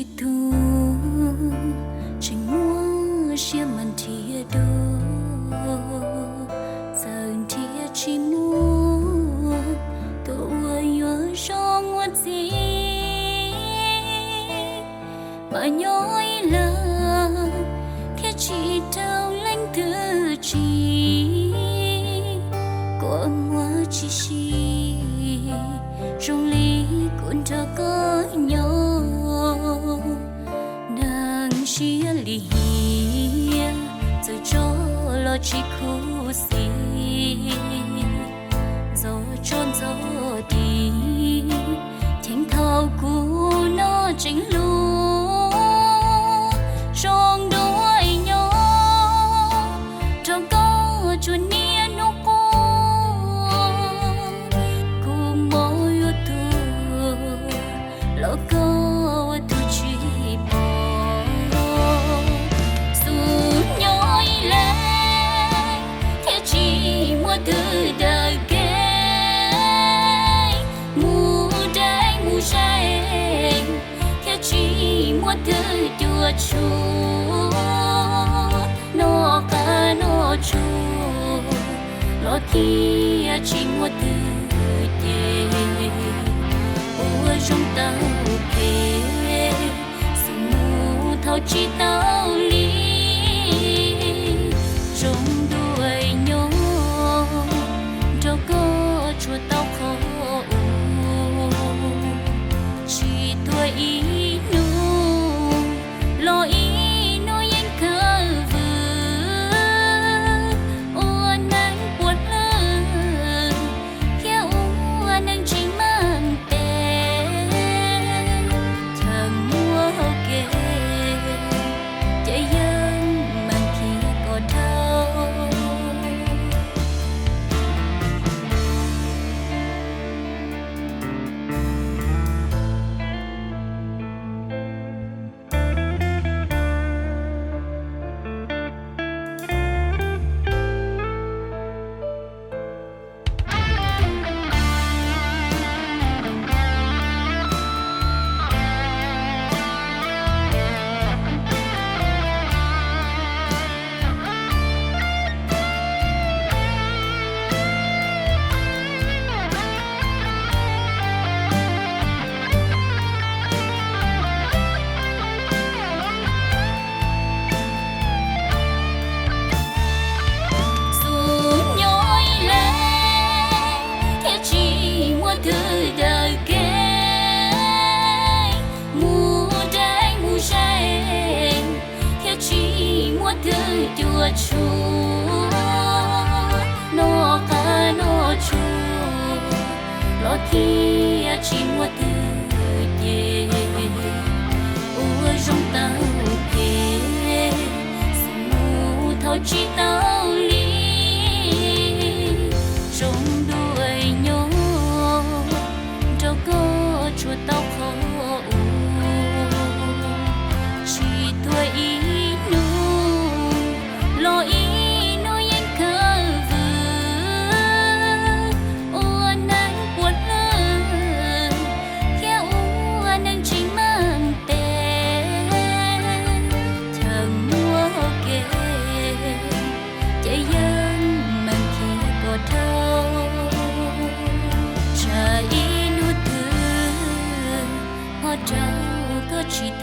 Tug tseem muaj siab mas nrhiav dua, txawm nrhiav tsis muaj tus uas yuav zoo ua txiv, mas nyob ib leeg thiab tsis raug leej twg tsim. Kua muag tsis sib zoo li kuv nrog koj nyob, neeg siab lim hiam txawm tso los tsis khuv xim, ntxov tso ntxov dim, cheem thaum kuv no tseem hlub. Zoo dua nyob nrog koj tsuas niaj hnub quaj, kuv mob yuav tuag los koj ua tus tsis pom. Xub nyob ib leeg thiab tsis muaj twg daws kev, mus deb mus ze thiab tsis muaj twg cuam tshuam, noj qab noj tsuag los thiaj tsis muaj twg cem. Ua zoo tau kev xub mus thaum tsis tau li, zoo dua nyob nrog koj tsuas tau qhov uas tsis tuag ib hnub los ib hnub yeej khaws vwm, ua neeg puas hlwb thiab ua neeg tsis meej pem, chaw muaj hau kev ces yeej meem khiav kom dhau. Xub nyob ib leeg thiab tsis muaj twg daws kev, mus deb mus ze thiab tsis muaj twg cuam tshuam, noj qab noj tsuag los thiaj tsis muaj twg cem. Ua zoo tau kev xub mus thaum tsis tau li, zoo dua nyob nrog koj tsuas tau qhov uas tsis tuag ib hnub los ib hnub yeej khaws vwm, ua neeg puas hlwb thiab ua neeg tsis meej pem, chaw muaj hau kev ces yeej meem khiav kom dhau. Tsam ib hnub twg ho raug koj tsis